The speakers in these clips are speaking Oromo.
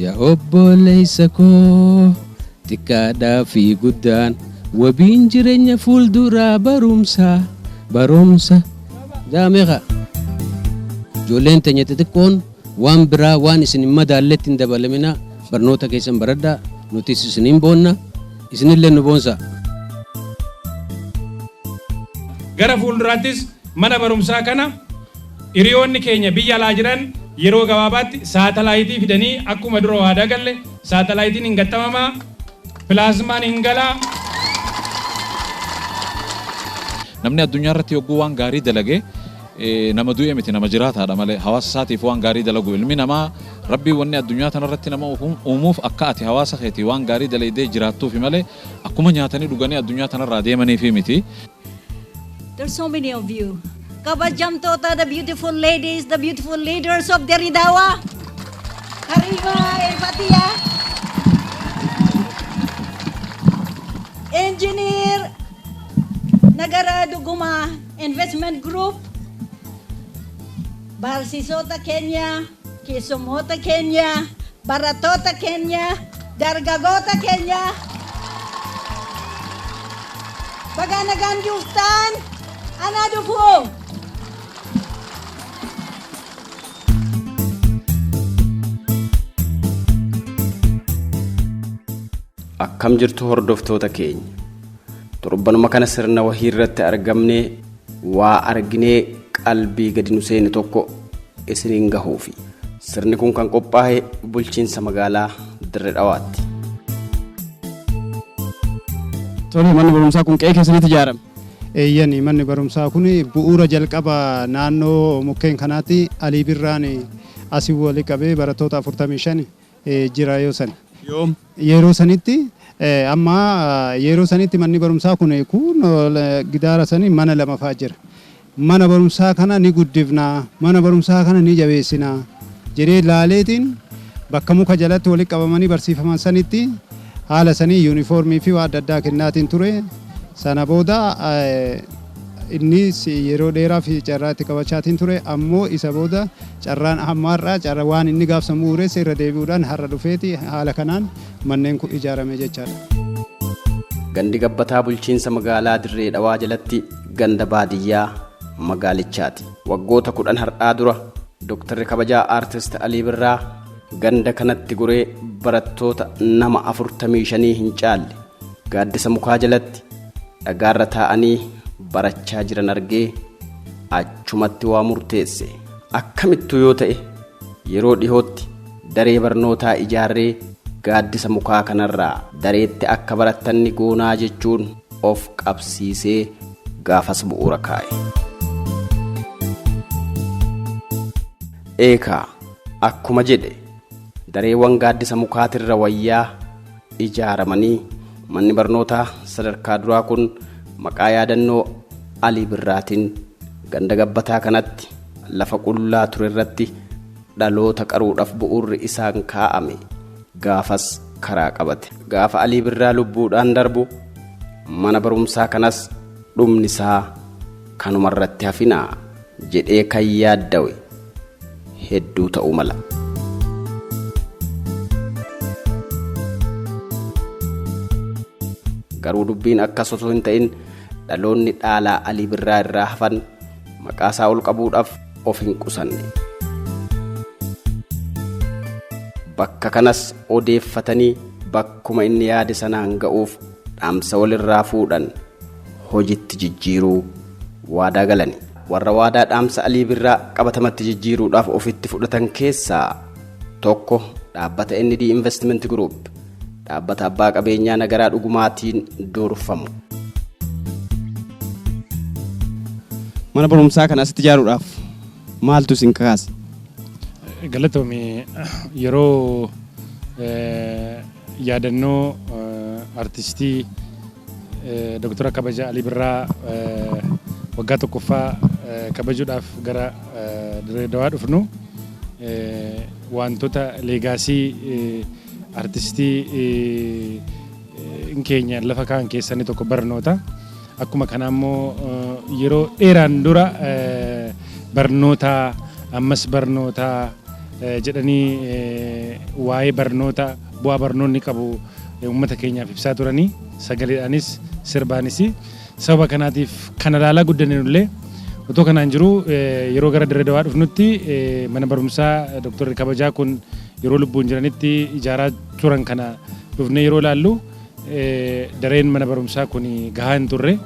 Yaa obboleessa koo xiqqaadhaa fi guddaan wabiin jireenya fuulduraa barumsa barumsa jaameeqa. Ijoolleen teenya xixiqqoon waan biraa waan isin hin madaalletti hin dabalamina, barnoota keessan baradhaa, nutis isiniin boonna, isinillee nu boonsa. Gara fuulduraattis mana barumsaa kana hiriyoonni keenya biyya alaa jiran yeroo gabaabaatti saatalaayitii fidanii akkuma dura waadaa galle saatalaayitiin hin gaxxamamaa, pilaazmaan hin galaa. Namni addunyaa irratti yogguu waan gaarii dalage nama du'e miti, nama jiraataadha malee. Hawaasa isaatiif waan gaarii dalagu ilmi namaa Rabbiin wanni addunyaa tanarratti nama uumuuf akka ati hawaasa keetii waan gaarii dalaydee jiraattuufi malee akkuma nyaatanii dhuganii addunyaa tanarraa deemaniifi miti. There's so many of you. Kabajamtoota, the beautiful ladies, the beautiful leaders of Dire Dawa. Karima and Fatia. Engineer Nagara Duguma Investment Group. Barsiisota keenya, keessummoota keenya, barattoota keenya, dargaggoota keenya. Baga nagaan dhuftan, ana dhufu. Akkam jirtu hordoftoota keenya? Torbanuma kana sirna wahii irratti argamnee waa arginee qalbii gadi nu seene tokko isiniin gahuufi. Sirni kun kan qophaa'e bulchiinsa magaalaa Dirre Dhawaatti. Tole, manni barumsaa kun qe'ee keessanitti ijaarame. Eeyyani, manni barumsaa kun bu'uura jalqaba naannoo mukkeen kanaatti Alii Birraan asii wali qabee barattoota 45 jira yoo sani. Yoom? Yeroo sanitti, amma yeroo sanitti manni barumsaa kun kun gidaara sani mana lama fa'aa jira. Mana barumsaa kana ni guddifna, mana barumsaa kana ni jabeessina jedhee laaleetiin bakka muka jalatti walitti qabamanii barsiifaman sanitti haala sanii yuunifoormii fi waan adda addaa kennaatiin ture. Sana booda innis yeroo dheeraaf carraa itti qabachaatiin ture, ammoo isa booda carraan hammaarraa carraa waan inni gaafsan bu'uureesse irra deebi'uudhaan har'a dhufeeti haala kanaan manneen kun ijaarame jechaadha. Gandi Gabbataa bulchiinsa magaalaa Dirree Dhawaa jalatti ganda baadiyyaa magaalichaati. Waggoota 10 har'aa dura Dooktarri kabajaa Aartist Alii Birraa ganda kanatti goree barattoota nama 45 hin caalle gaaddisa mukaa jalatti dhagaarra taa'anii barachaa jiran argee achumatti waa murteesse. Akkamittuu yoo ta'e yeroo dhihootti daree barnootaa ijaarree gaaddisa mukaa kanarraa dareetti akka barattan ni goonaa jechuun of qabsiisee gaafas bu'uura kaa'e. Eekaa, akkuma jedhe dareewwan gaaddisa mukaatirra wayyaa ijaaramanii manni barnootaa sadarkaa duraa kun maqaa yaadannoo Alii Birraatiin ganda Gabbataa kanatti lafa qullaa ture irratti dhaloota qaruudhaaf bu'uurri isaan kaa'ame gaafas karaa qabate. Gaafa Alii Birraa lubbuudhaan darbu mana barumsaa kanas dhumni isaa kanumarratti hafinaa jedhee kan yaaddawe hedduu ta'uu mala. Garuu dubbiin akkas osoo hin ta'in dhaloonni dhaalaa Alii Birraa irraa hafan maqaa isaa ol qabuudhaaf of hin qusanne. Bakka kanas odeeffatanii bakkuma inni yaade sanaan ga'uuf dhaamsa walirraa fuudhan hojitti jijjiiruu waadaa galani. Warra waadaa dhaamsa Alii Birraa qabatamatti jijjiiruudhaaf ofitti fudhatan keessaa tokko dhaabbata ND Investment Group, dhaabbata abbaa qabeenyaa Nagaraa Dhugumaatiin durfamu. Mana barumsaa kana asitti ijaaruudhaaf maaltu isin kakaase? Galatoomi. Yeroo yaadannoo artistii Doktora Kabaja Alii Birraa waggaa tokkoffaa kabajuudhaaf gara Dirree Dawaa dhufnu wantoota legacy artistii keenya lafa kaan keessaa inni tokko barnoota. Akkuma kana immoo yeroo dheeraan dura barnoota, ammas barnoota, jedhanii waa'ee barnoota, bu'aa barnoonni qabu uummata keenyaaf ibsaa turanii, sagaleedhaanis sirbaanis. Sababa kanaatiif kana ilaalaa guddanne. Nullee otoo kanaan jiru, yeroo gara Dirree Dawaa dhufnutti, mana barumsaa Dooktarri kabajaa kun yeroo lubbuun jiranitti ijaaraa turan kana dhufnee yeroo ilaallu, dareen mana barumsaa kun gahaa hin turre,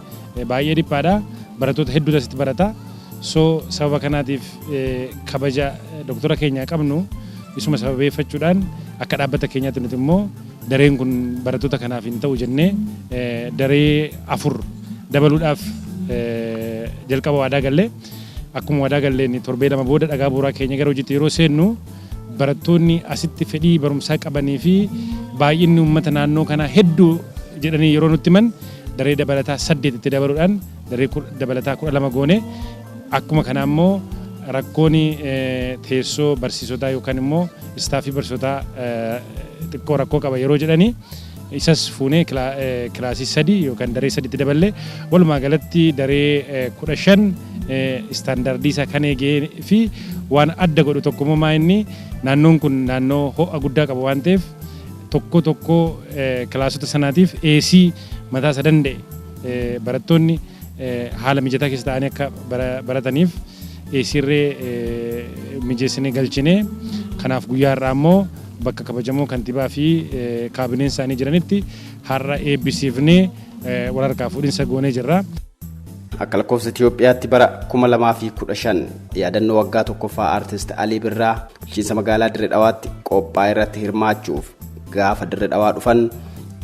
baay'ee dhiphaadha. Barattoota hedduutu asitti barata. So sababa kanaatiif kabaja dooktora keenyaa qabnu isuma sababeeffachuudhaan, akka dhaabbata keenyaatti nuti immoo dareen kun barattoota kanaaf hin ta'u jennee, daree afur dabaluudhaaf jalqaba waadaa gallee. Akkuma waadaa galleen, torbee 2 booda dhagaa bu'uuraa keenya gara hojiitti yeroo seennu, barattoonni asitti fedhii barumsaa qabanii fi baay'inni uummata naannoo kanaa hedduu jedhanii yeroo nutti himan, daree dabalataa saddeet itti dabaluudhaan daree dabalataa 12 goone. Akkuma kana immoo rakkoon teessoo barsiisotaa yookaan immoo staffii barsiisotaa xiqqoo rakkoo qaba yeroo jedhanii, isas fuunee kilaasii sadi yookaan daree saditti daballee, walumaa galatti daree 15 standardii isaa kan eegee fi waan adda godhu tokko immoo inni naannoon kun naannoo ho'a guddaa qaba waan ta'eef, tokko tokko kilaasota sanaatiif AC mataa isa danda'e, barattoonni haala mijataa keessa ta'anii akka barataniif AC irree mijeessinee galchinee, kanaaf guyyaa har'aa immoo bakka kabajamoo kantiibaa fi kaabineen isaanii jiranitti har'a eebbisiifnee wal harkaa fuudhinsa goonee jirra. Akka lakkoofsa Itoophiyaatti bara 2015 yaadannoo waggaa tokkoffaa Aartist Alii Birraa bulchiinsa magaalaa Dirree Dhawaatti qophaa'e irratti hirmaachuuf gaafa Dirree Dhawaa dhufan,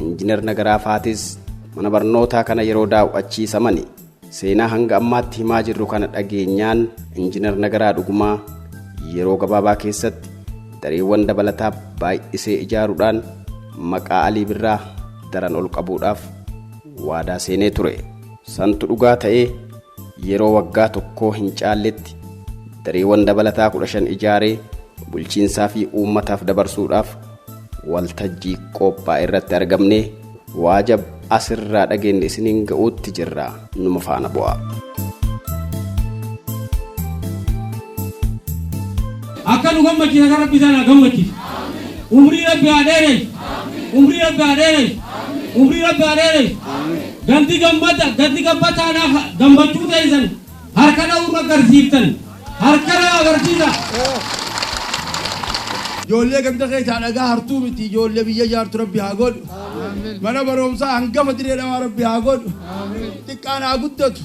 Injiinar Nagaraa Faatis mana barnootaa kana yeroo daawwachiisamani seenaa hanga ammaatti himaa jirru kana dhageenyaan, Injiinar Nagaraa Dhugumaa yeroo gabaabaa keessatti dareewwan dabalataa baay'isee ijaaruudhaan maqaa Alii Birraa daran ol qabuudhaaf waadaa seenee ture. Santu dhugaa ta'ee, yeroo waggaa tokkoo hin caalletti dareewwan dabalataa 15 ijaaree bulchiinsaa fi uummataaf dabarsuudhaaf waltajjii qophaa'e irratti argamnee waajab asirraa dhageenye isiniin ga'uutti jirra. Numa faana bu'aa. Akka nu gammachiisa kan Rabbi isaan haa gammachiisu. Umrii Rabbi haa dheeressu. Umrii Rabbi haa dheeressu. Umrii Rabbi haa dheeressu. Gandi gammada, gandi gabbataadhaa gammachuu teessan harka dha'uun agarsiiftan. Harka dha'u agarsiisa. Ijoollee ganda keessaa dhagaa hartuu miti, ijoollee biyya ijaartu Rabbi haa godhu. Mana barumsaa hangafa Diree Dhawaa Rabbi haa godhu. Xiqqaan haa guddatu.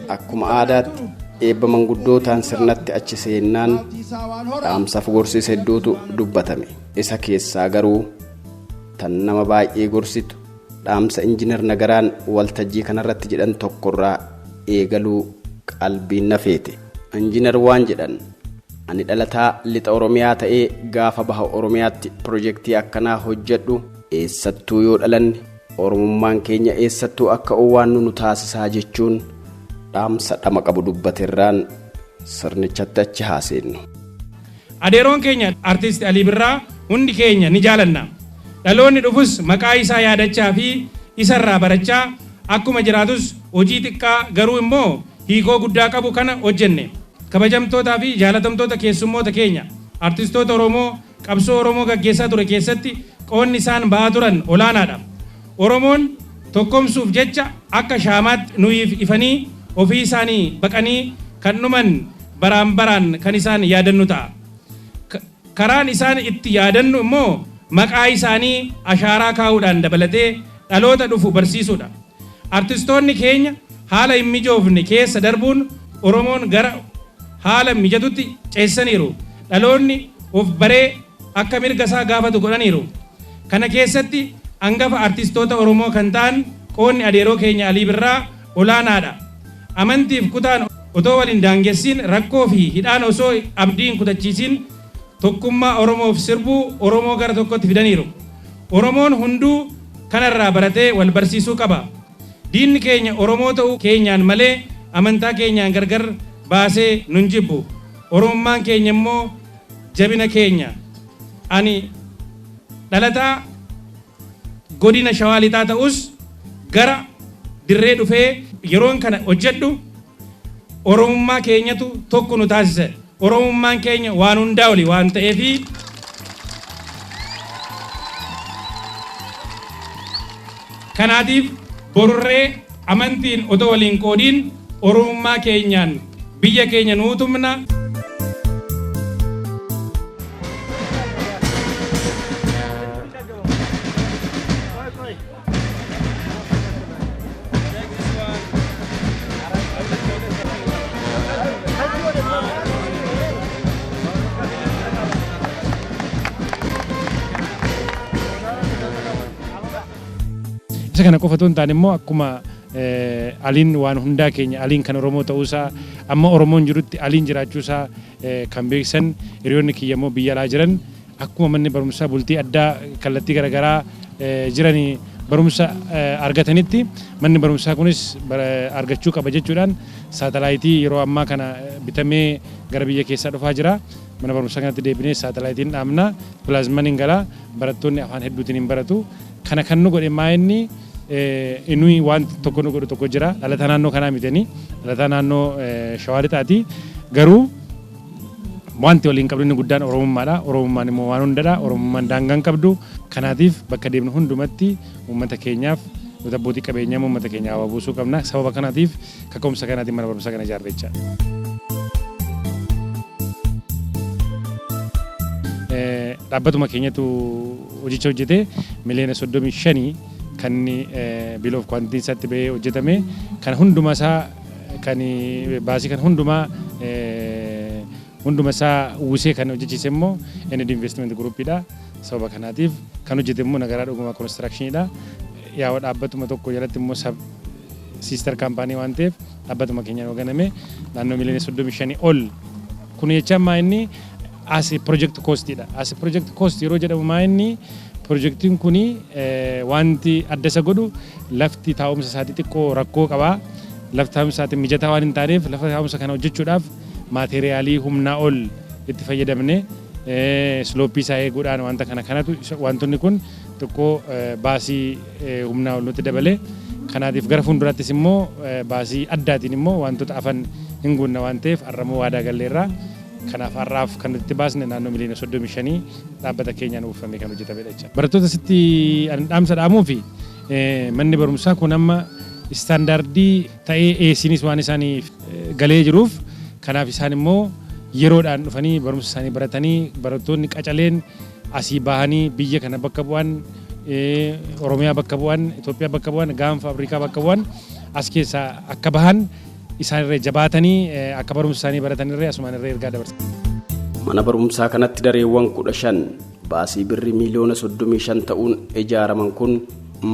Akkuma aadaatti eebba manguddootaan sirnatti achi seennaan dhaamsaaf gorsis hedduutu dubbatame. Isa keessaa garuu tan nama baay'ee gorsitu dhaamsa Injiinar Nagaraan waltajjii kanarratti jedhan tokkorraa eegaluu qalbiin na feete. Injiinar waan jedhan: "Ani dhalataa lixa Oromiyaa ta'ee gaafa baha Oromiyaatti pirojektii akkanaa hojjedhu, eessattuu yoo dhalanne Oromummaan keenya eessattuu akka owwaannu nu taasisaa" jechuun dhaamsa dhama qabu dubbaterraan sirnichatti achi haaseennu. Adeeroon keenya Artiist Alii Birraa hundi keenya ni jaalanna. Dhaloonni dhufus maqaa isaa yaadachaa fi isarraa barachaa akkuma jiraatus, hojii xiqqaa garuu immoo hiikoo guddaa qabu kana hojjenne. Kabajamtootaa fi jaalatamtoota keessummoota keenya, artistoota Oromoo qabsoo Oromoo gaggeessaa ture keessatti qoonni isaan ba'aa turan olaanaadha. Oromoon tokkomsuuf jecha akka shaamaatti nuyiif ifanii ofii isaanii baqanii kan dhuman baraan baraan kan isaan yaadannu ta'a. Karaan isaan itti yaadannu immoo maqaa isaanii ashaaraa kaa'uudhaan dabalatee dhaloota dhufu barsiisuudha. Artistoonni keenya haala hin mijoofne keessa darbuun Oromoon gara haala mijatutti ceessaniiru. Dhaloonni of baree akka mirga isaa gaafatu godhaniiru. Kana keessatti hangafa artistoota Oromoo kan ta'an qoonni adeeroo keenya Alii Birraa olaanaadha. Amantiif kutaan otoo waliin daangessiin, rakkoo fi hidhaan osoo abdii hin kutachiisin, tokkummaa Oromoof sirbuu Oromoo gara tokkotti fidaniiru. Oromoon hunduu kanarraa baratee wal barsiisuu qaba. Diinni keenya Oromoo ta'uu keenyaan malee amantaa keenyaan gargar baasee nun jibbu. Oromummaan keenya immoo jabina keenya. Ani dhalataa godina Shawaa Lixaa ta'us, gara Dirree dhufee yeroon kana hojjedhu Oromummaa keenyatu tokko nu taasise. Oromummaan keenya waan hundaa oli waan ta'eefi kanaatiif borurree amantiin otoo waliin qoodiin Oromummaa keenyaan biyya keenya nuu tumna. Isa kana qofa otoo hin taane immoo akkuma Aliin waan hundaa keenya, Aliin kan Oromoo ta'uusaa, amma Oromoon jirutti Aliin jiraachuusaa kan beeksisan hiriyoonni kiyya immoo biyya alaa jiran akkuma manni barumsaa bultii addaa kallattii garaagaraa jiranii barumsa argatanitti manni barumsaa kunis argachuu qaba jechuudhaan saatalaayitii yeroo ammaa kana bitamee gara biyya keessaa dhufaa jira. Mana barumsaa kanatti deebinee saatalaayitiin dhaabna, pilaazmaan hin gala, barattoonni afaan hedduutiin hin baratu. Kana kan nu godhe maa inni nuyi waan tokko nu godhu tokko jira. Dhalataa naannoo kanaa miti ani. Dhalataa naannoo Shawaa Lixaati. Garuu wanti waliin qabnu inni guddaan Oromummaadha. Oromummaan immoo waan hundadha. Oromummaan daangaa hin qabdu. Kanaatiif bakka deemnu hundumatti uummata keenyaaf nuti abbootii qabeenyaa immoo uummata keenya hawaa buusuu qabna. Sababa kanaatiif kaka'umsa kanaatiin mana barumsaa kana ijaarre jechaadha. Dhaabbatuma keenyatu hojicha hojjete miliyoona 35 kan inni bill of quantity isaatti bahee hojjetame kan hundumaa isaa kan baasii kan hundumaa hunduma isaa uwwisee kan hojjechiise immoo ND Investment Group dha. Sababa kanaatiif kan hojjete immoo Nagaraa Dhugumaa Construction dha. Yaa'u dhaabbatuma tokko jalatti immoo sub sister company waan ta'eef dhaabbatuma keenyaan hoogganame naannoo miliyoona 35 ol. Kun jecha ammaa inni as project cost dha. As project cost yeroo jedhamu maa inni projektiin kuni wanti adda isa godhu lafti taa'umsa isaatii xiqqoo rakkoo qaba. Lafti taa'umsa isaatii mijataa waan hin taaneef lafa taa'umsa kana hojjechuudhaaf maateeriyaalii humnaa ol itti fayyadamne slope isaa eeguudhaan wanta kana kanatu wantoonni kun xiqqoo baasii humnaa ol nutti dabale. Kanaatiif gara fuulduraattis immoo baasii addaatiin immoo wantoota afan hin guunna waan ta'eef har'ammoo waadaa galleerra. Kanaaf har'aaf kan nuti baasne naannoo miliyoona 35 dhaabbata keenyaan uwwifamee kan hojjetamedha jecha. Barattoota sitti ani dhaamsa dhaamuu fi manni barumsaa kun amma istaandaardii ta'ee eesiinis waan isaaniif galee jiruuf kanaaf isaan immoo yeroodhaan dhufanii barumsa isaanii baratanii barattoonni qacaleen asii bahanii biyya kana bakka bu'an, Oromiyaa bakka bu'an, Itoophiyaa bakka bu'an, gaanfa Afrikaa bakka bu'an as keessaa akka bahan isaan irra jabaatanii akka barumsa isaanii baratan irra asumaan irra ergaa dabarsa. Mana barumsaa kanatti dareewwan 15 baasii birrii miiliyoona 35 ta'uun ijaaraman kun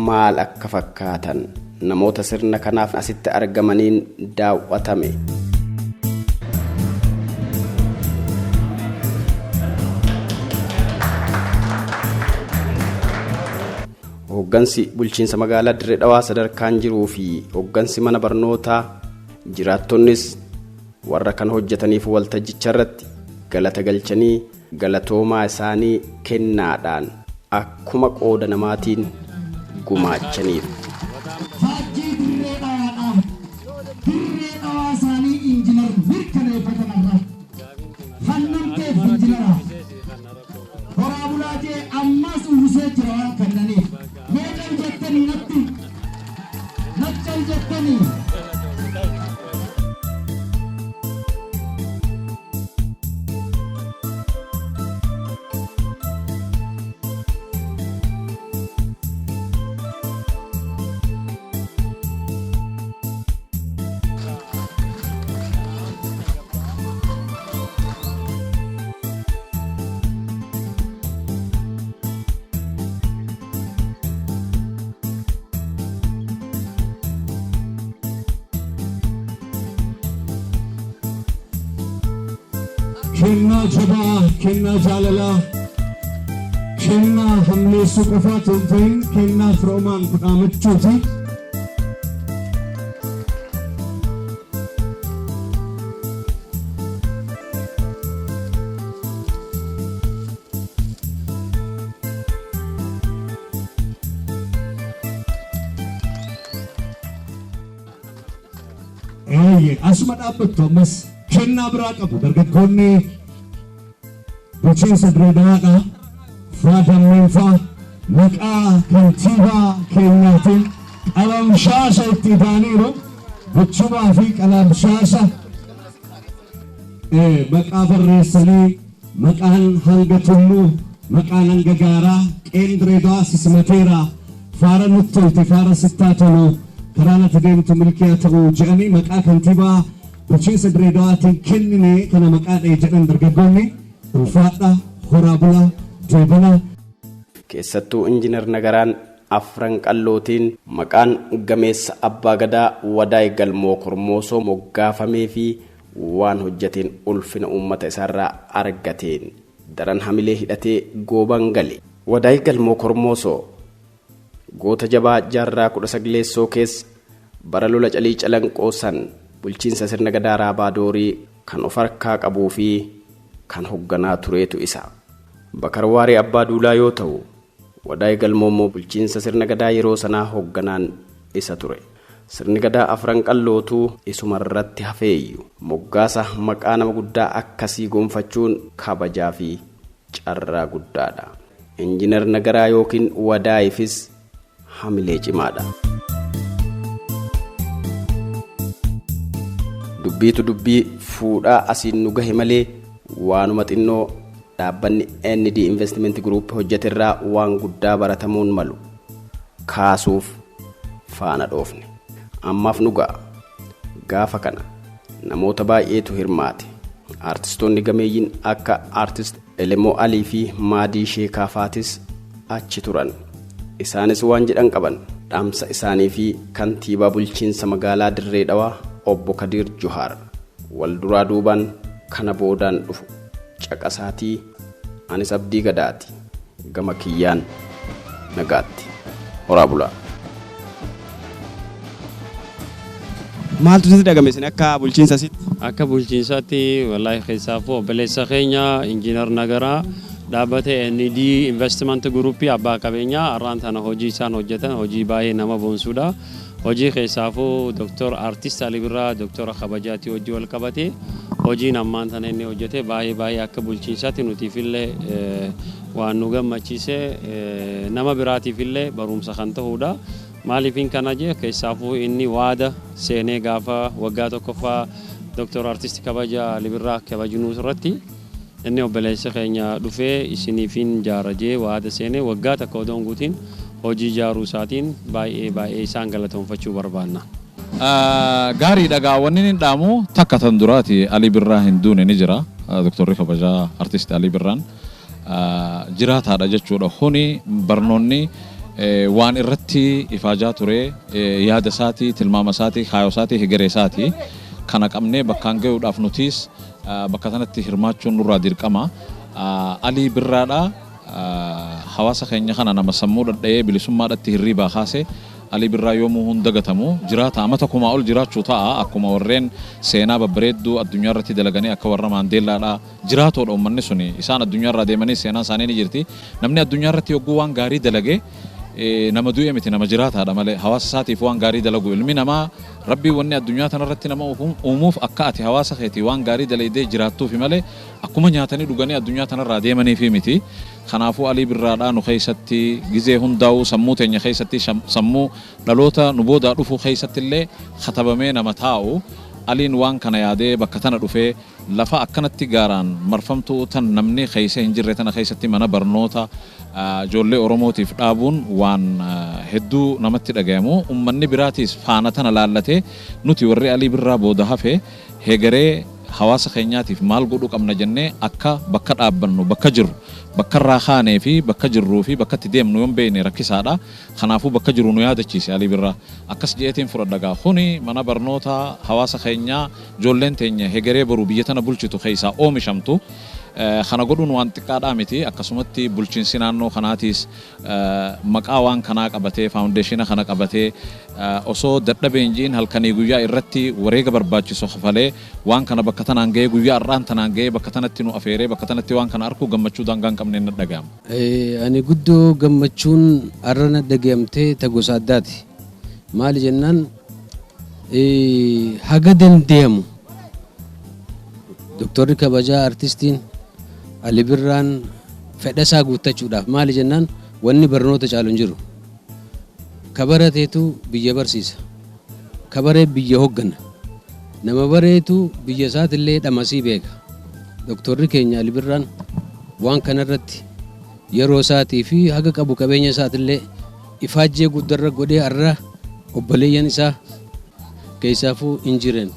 maal akka fakkaatan namoota sirna kanaaf asitti argamaniin daawwatame. Hooggansi bulchiinsa magaalaa Dirree Dhawaa sadarkaan jiruu fi hooggansi mana barnootaa jiraattonnis warra kan hojjetaniif waltajjicha irratti galata galchanii galatoomaa isaanii kennaadhaan akkuma qooda namaatiin gumaachaniiru. Faajjii Dirree Dhawaadhaaf Dirree Dhawaa isaanii injinar mirkaneeffatan har'a. Fannamteef injinara. Horaa bulaa jee ammaas uwwisee jira waan kannaniif. Mee cal jettanii natti nat cal jettanii. Kennaa jabaa, kennaa jaalalaa, kennaa hamleessuu qofaa otoo hin ta'in kennaa firoomaan kudhaamachuuti. Eeyyee, asuma dhaabbattu ammas. Kennaa biraa qabu dargaggoonni bulchiinsa Dirree Dawaadha. Faadammeen fa'a maqaa kantiibaa keenyaatiin qalamshaasha itti ta'aniiru. Buchumaa fi qalamshaasha maqaa barreessanii maqaan hanga tulluu maqaan hanga gaaraa qeen Dirree Dawaa sisimateera faara nutti tolte faara sittaa tolu karaa natti deemtu milkiyaa ta'u jedhanii maqaa kantiibaa bulchiinsa Dirree Dawaatiin kennine kana maqaa dha'e jedhan dargaggoonni ulfaadha horaa bulaa deebana. Keessattuu Injiinar Nagaraan Afran Qallootiin maqaan gameessa Abbaa Gadaa Wadaay Galmoo Kormoosoo moggaafamee fi waan hojjeteen ulfina uummata isaarraa argateen daran hamilee hidhatee gooban gale. Wadaay Galmoo Kormoosoo goota jabaa jaarraa 19 keessa bara lola Calii Calanqoo san bulchiinsa sirna Gadaa Raabaa Doorii kan of harkaa qabuu fi kan hoogganaa tureetu isa. Bakar Waaree Abbaa Duulaa yoo ta'u, Wadaay Galmoo immoo bulchiinsa sirna Gadaa yeroo sanaa hoogganaan isa ture. Sirni Gadaa Afran Qallootuu isumarratti hafeeyyu. Moggaasa maqaa nama guddaa akkasii gonfachuun kabajaa fi carraa guddaadha. Injiinar Nagaraa yookiin Wadaayifis hamilee cimaadha. Dubbiitu dubbii fuudhaa asiin nu gahe malee waanuma xinnoo dhaabbanni ND Investment Group hojjeterraa waan guddaa baratamuun malu kaasuuf faana dhoofne. Ammaaf nu ga'a. Gaafa kana namoota baay'eetu hirmaate. Aartistoonni gameeyyiin akka Aartist Elemoo Alii fi Maadii Sheekaafaatis achi turan. Isaanis waan jedhan qaban. Dhaamsa isaanii fi kantiibaa bulchiinsa magaalaa Dirree Dhawaa obbo Kadiir Juhaar wal duraa duubaan kana boodaan dhufu caqasaatii anis Abdii Gadaati gama kiyyaan nagaatti horaa bulaa. Maaltu sitti dhagame isin akka bulchiinsa sitti? Akka bulchiinsaatti wallaahi keessaafuu obboleessa keenya Injiinar Nagaraa dhaabbata ND Investment Group abbaa qabeenyaa har'aan tana hojii isaan hojjetan hojii baay'ee nama boonsuudha. Hojii keessaafuu Dr. Artist Ali Birraa Dr. Kabajaatii hojii wal qabate hojiin ammaan tana inni hojjete baay'ee baay'ee akka bulchiinsaatti nutiifillee waan nu gammachiise nama biraatiifillee barumsa kan ta'uudha. Maaliifin kana jee keessaafuu inni waada seenee gaafa waggaa tokkoffaa Dr. Artist Kabajaa Ali Birraa kabajnuu irratti inni obboleessa keenya dhufee isiniifin jaara jee waada seenee waggaa takka odoo hin guutin hojii ijaaruu isaatiin baay'ee baay'ee isaan galatoonfachuu barbaanna. Gaarii dhagaa wanni inni dhaamu takka tan duraati Ali Birraa hin duune ni jira. Doktorri kabajaa Artist Ali Birraan jiraataadha jechuudha. Kuni barnoonni waan irratti ifaajaa ture yaada isaatii, tilmaama isaatii, kaayoo isaatii, hegeree isaatii kana qabnee bakkaan gahuudhaaf nutis bakka sanatti hirmaachuun nurraa dirqama. Ali Birraadha hawaasa keenya kana nama sammuu dhadha'ee bilisummaadhatti hirriibaa kaase Ali Birraa yoomuu hin dagatamu jiraata amata kumaa ol jiraachuu ta'a akkuma warreen seenaa babbareedduu addunyaa irratti dalaganii akka warra Maandeellaadha jiraatoodha uummanni suni isaan addunyaa irraa deemanii seenaan isaanii ni jirti namni addunyaa irratti yogguu waan gaarii dalage nama du'e miti nama jiraataadha malee hawaasa isaatiif waan gaarii dalagu ilmi namaa rabbii wanni addunyaa tanarratti nama uumuuf akka ati hawaasa keetii waan gaarii dalaydee jiraattuufi malee akkuma nyaatanii dhuganii addunyaa tanarraa deemaniifi miti. Kanaafuu Alii Birraadhaa nu keessatti gizee hundaa'uu sammuu teenya keessatti sammuu dhaloota nu boodaa dhufu keessatti illee katabamee nama taa'u Aliin waan kana yaadee bakka tana dhufee lafa akkanatti gaaraan marfamtuu tan namni keessa hin jirre tana keessatti mana barnoota ijoollee Oromootiif dhaabuun waan hedduu namatti dhagayamu. Uummanni biraatiis faana tana laallatee nuti warri Alii Birraa booda hafe hegeree hawaasa keenyaatiif maal godhuu qabna jennee akka bakka dhaabbannu bakka jirru bakka irraa kaanee fi bakka jirruu fi bakka itti deemnu yoon beekne rakkisaadha. Kanaafuu bakka jiru nu yaadachiise Alii Birraa. Akkas jeetiin fudhadha gaa. Kuni mana barnoota hawaasa keenyaa ijoolleen teenya hegeree boruu biyya tana bulchitu keessaa oomishamtu. Kana godhuun waan xiqqaadhaa miti. Akkasumatti bulchiinsi naannoo kanaatiis maqaa waan kanaa qabatee faawundeeshina kana qabatee osoo dadhabeen jiin halkanii guyyaa irratti wareega barbaachisu kafalee waan kana bakka tanaan ga'ee guyyaa har'aan tanaan ga'ee bakka tanatti nu afeeree bakka tanatti waan kana arguu gammachuu daangaa hin qabneen na dhaga'ama. Ani guddoo gammachuun har'a na dhaga'amtee ta gosa addaati. Maali jennaan haga dandeemu Doktorri kabajaa artistiin Ali Birraan fedha isaa guuttachuudhaaf maali jennaan wanni barnoota caalu hin jiru. Ka barateetu biyya barsiisa. Ka baree biyya hoggana. Nama bareetu biyya isaatillee dhamasii beeka. Doktorri keenya Ali Birraan waan kanarratti yeroo isaatii fi haga qabu qabeenya isaatillee ifaajjee guddarra godhee har'a obboleeyyan isaa keessaafuu injiren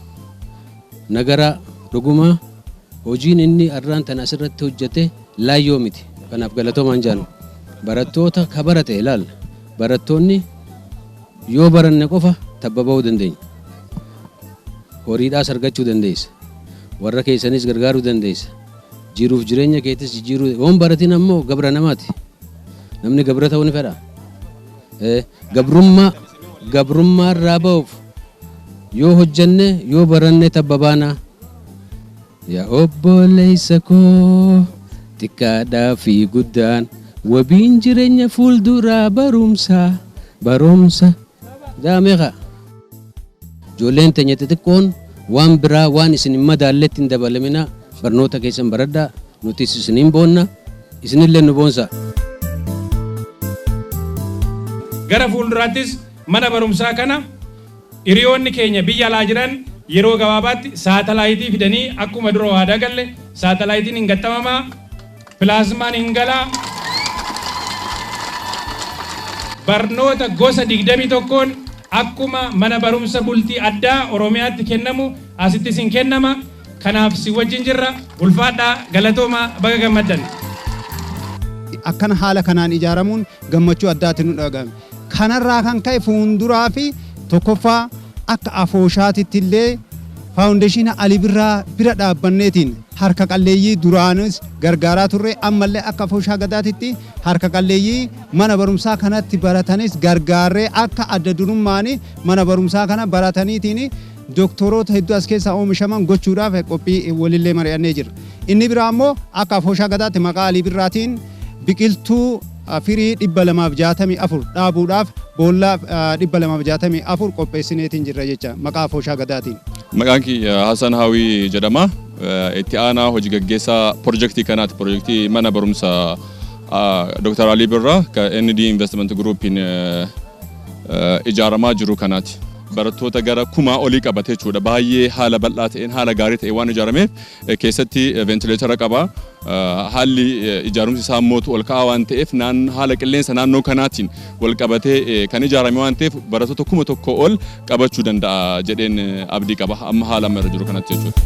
Nagaraa dhuguma hojiin inni arraan tana asirratti hojjete laayyoo miti. Kanaaf galatoomaan jaan. Barattoota ka barate ilaal. Barattoonni yoo baranne qofa tabba ba'uu dandeenya. Horiidhaas argachuu dandeessa. Warra keessanis gargaaruu dandeessa. Jiruuf jireenya keetis jijjiiruu. Yoon baratin ammoo gabra namaati. Namni gabra ta'uu ni fedha. Gabrummaa gabrummaa irraa ba'uuf yoo hojjenne yoo baranne tabba baanaa. Yaa obboleessa koo xiqqaadhaa fi guddaan wabiin jireenya fuulduraa barumsa barumsa daameeqa. Ijoolleen teenya xixiqqoon waan biraa waan isin hin madaalletti hin dabalamina barnoota keessan baradhaa nutis isiniin boonna isinillee nu boonsa. Gara fuulduraattis mana barumsaa kana hiriyoonni keenya biyya alaa jiran yeroo gabaabaatti saatalaayitii fidanii akkuma dura waadaa galle saatalaayitiin hin gaxxamamaa, pilaazmaan hin galaa, barnoota gosa 21n akkuma mana barumsa bultii addaa Oromiyaatti kennamu asittis hin kennama. Kanaaf si wajjin jirra. Ulfaadhaa, galatoomaa, baga gammaddan. Akkana haala kanaan ijaaramuun gammachuu addaatti nu dhagahame. Kanarraa kan ka'e fuunduraa fi tokkoffaa akka afooshaatitti illee faawundeeshinii Ali Birraa bira dhaabbanneetiin harka qalleeyyii duraanis gargaaraa turre ammallee akka afooshaa gadaatitti harka qalleeyyii mana barumsaa kanatti baratanis gargaarree akka adda durummaan mana barumsaa kana barataniitiin doktoroota hedduu as keessaa oomishaman gochuudhaaf qophii walillee mari'annee jirra. Inni biraa immoo akka afooshaa gadaatti maqaa Alii Birraatiin biqiltuu firii 264 dhaabuudhaaf boolla 264 qopheessineetiin jirra jecha maqaa afooshaa gadaatiin. Maqaan kiyya Hasan Hawii jedhama. Itti aanaa hojii gaggeessaa pirojektii kanaati. Pirojektii mana barumsa Dr. Alii Birraa kan ND Investment Groupiin ijaaramaa jiru kanaati. Barattoota gara kumaa olii qabate jechuudha. Baay'ee haala bal'aa ta'een haala gaarii ta'een waan ijaarameef keessatti ventileetara qaba. Haalli ijaarumsi isaa immoo ol ka'aa waan ta'eef haala qilleensa naannoo kanaatiin wal qabatee kan ijaarame waan ta'eef barattoota 1000 ol qabachuu danda'a jedheen abdii qaba. Amma haala amma irra jiru kanatti jechuudha.